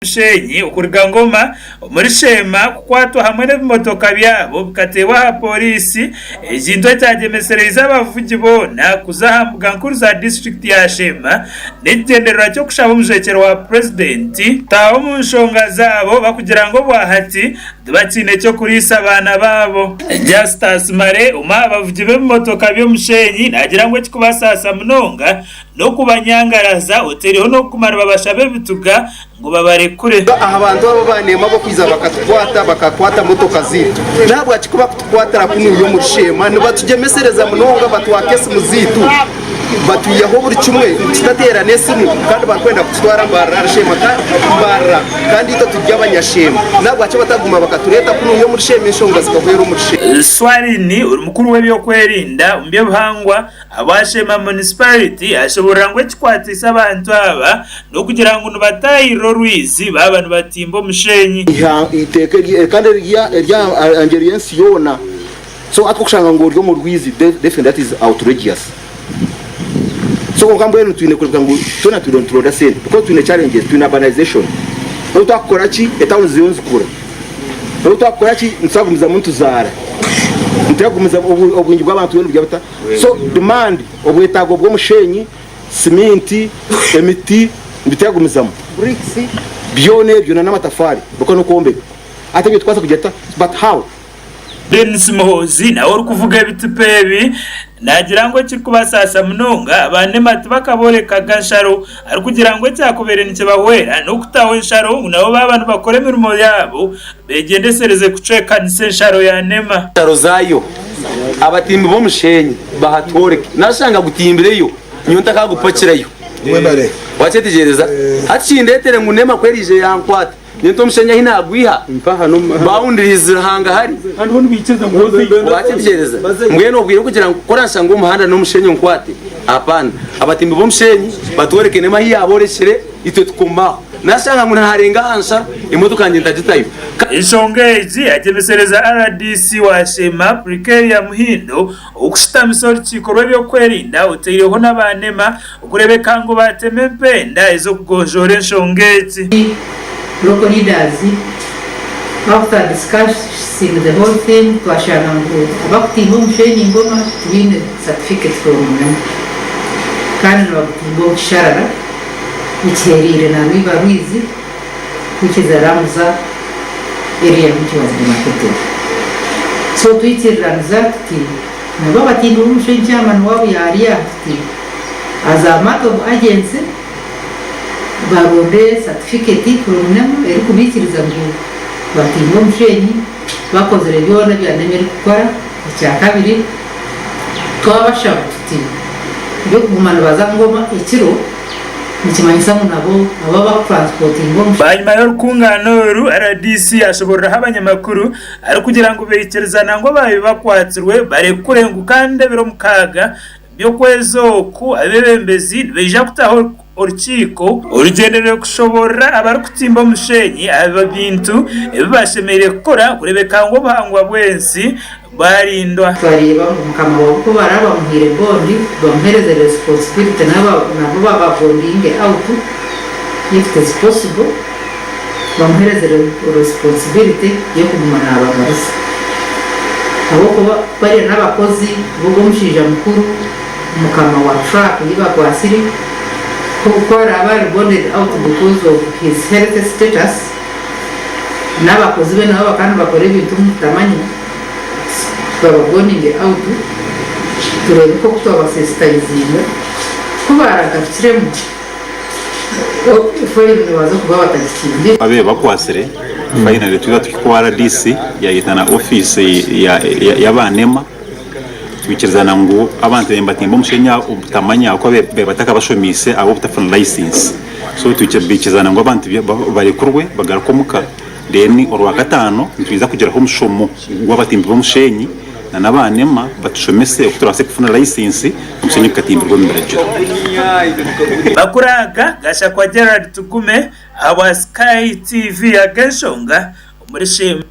Bushenyi okuruga Ngoma omuri Sheema kukwatwa hamwe n'ebimotoka byabo bikateebwa aha pooriisi, ekintu ekyagyemesereize abavugi boona kuza aha mbuga nkuru za disiturikiti ya Sheema n'ekigyendererwa ky'okushaba omujwekyerwa wa Purezidenti kutaaha omu nshonga zaabo bakugira ngu obwahati tibakiine ky'okuriisa abaana baabo. Justus Male, omwe aha bavugi b'ebimotoka by'omushenyi naagira ngu ekikubasaasa munonga n'okubanyangaraza otereiho n'okuguma nibabashaba ebituga ngu babarekure. Aha bantu abo abaneema ab'okwija bakatukwata, bakakwata motoka zaitu. N'ahabwaki ku bakutukwatira kunuya omuri Sheema nibatugyemesereza munonga batwaka esimu zaitu, batwihaho buri kimwe tutateera n'esimu kandi barikwenda kututwara Mbarara Sheema Mbarara kandi itwe turi abanyasheema. N'ahabwaki bataguma bakatureeta kunuya omuri Sheema enshonga zikahwera omuri Sheema. Swalini ori mukuru w'ebyokwerinda omu by'obuhangwa Aba Sheema Municipality ashoborora ngu ekikwatiise abantu aba n'okugira ngu nibataahirira orwizi baaba nibatimba omushenyi. Eiteeka kandi erya ngyeri y'ensi yoona so hati okushanga ngu ori omu rwizi definitely that is outrageous so kwonka mbwenu twine kureebeka ngu twena turiyo nituronda sente because twine challenges twine urbanization nobu twakukora ki etawuni ziriyo nizikura. N'obu twakukora ki, nituza kugumizamu nituzaara. Nituza kugumizamu obwingi bw'abantu bwine nibugya buta. So demand, obwetaago bw'omushenyi, siminti, emiti nibitya kugumizamu. Byona ebyo na n'amatafaari bikaba n'okwombeka. Hati ebyo nitubaasa kugira tuta? But how? Denis Muhoozi nawe orikuvuga ebitipa ebi naagira ngu ekirikubasaasa munonga aba NEMA tibakaboorekaga nsharo arikugira ngu ekyakubaire nikibahwera n'okutaho ensharo ngu nabo baaba nibakora emirimo yaabo beegyendesereze kucwekanisa ensharo ya NEMA. Ensharo zaayo abatimbi b'omushenyi bahatworeke. Nashanga gutimbireyo nyowe ntakagupakirayo. Wakyetegyereza? Hati kindeetere ngu NEMA ku eriije yankwata. Nyowe omushenyi ahi naagwiha, boundaries hangahari. Wakyetegyereza? Mbwenu obwire kugira ngu ku oranshange omu muhanda n'omushenyi onkwate, hapana. Abatimbi b'omushenyi batworeke NEMA ahi yaaborekire, itwe tukoma aho. Nashanga ngu niharenga aha nsharo, emotoka yangye ntagitayo. Enshonga egi yagyemesereza rdc wa Sheema, Pricaria Muhindo, okushutamisa orukiiko rw'ebyokwerinda oteireho n'aba NEMA Okureebeka ngu baatema empenda ez'okugonjoora enshonga egi. Local leaders after discussing the whole thing twashanga ngu abakutimba omushenyi Ngoma tibaine certificate from NEMA kandi nibagutimba omu kisharara ekihereire na rwiba rwizi which is a Ramuza area which was demarcated so twikiruraniza tuti nabo abatimbi b'omushenyi chairman waabo yarya tuti As a matter of urgency, baronde certificate from NEMA erikubaikiriza ngu batimbe omushenyi bakozire byona ebya NEMA erikukora. Ekyakabiri, twabashaba tuti ebyokuguma nibaza Ngoma ekiro nikimanyisa ngu nabo abo abakutransportinga omushenyi. Bwanyima y'orukungaano oru, rdc yashoboreraho abanyamakuru arikugira ngu baikirizana ngu abaabaire bakwatsirwe barekure ngu kandi ebiro mukaaga By'okwezi oku, abeebembezi nibaija kutaho orukiiko orugyendereire kushoboorora abarikutimba omushenyi aha bintu ebi bashemereire kukora kureebeka ngu obuhangwa bw'ensi bwarindwa. Twareeba ngu mukama waabo ku baraabe bamuhaire bond, bamuheereze responsibility nabo baba bondinge out if it is possible, bamuheereze responsibility y'okuguma naabagaruza. Ahabw'okuba bariya n'abakozi b'ogwo mushaija mukuru, mukama wa truck ei bakwatsire, ku ku araabe ari bonded out because of his health status, n'abakozi be nabo bakaba nibakora ebintu omu butamanya, bababondinge out, tureebe nk'oku twabasensitayizinga, ku baaragarukiremu. Babaire bakwatsire finally twija tuhika owa rdc yayeta na office yaba nema twikirizana ngu abantu babaire nibatimba omushenyi obutamanya ahabw'okuba babaire batakabashomiise ahabw'obutafuna license so baikirizana ngu abantu barekurwe bagaruke omuka then orwakataano nitwija kugiraho omushomo gw'abatimbi b'omushenyi na n'aba nema batushomese oku turabaase kufuna license omushenyi gukatimbirwa omu biragiro. Makuru aga gashakwa Gerald Tugume ahabwa Sky TV ag'enshonga omuri Sheema.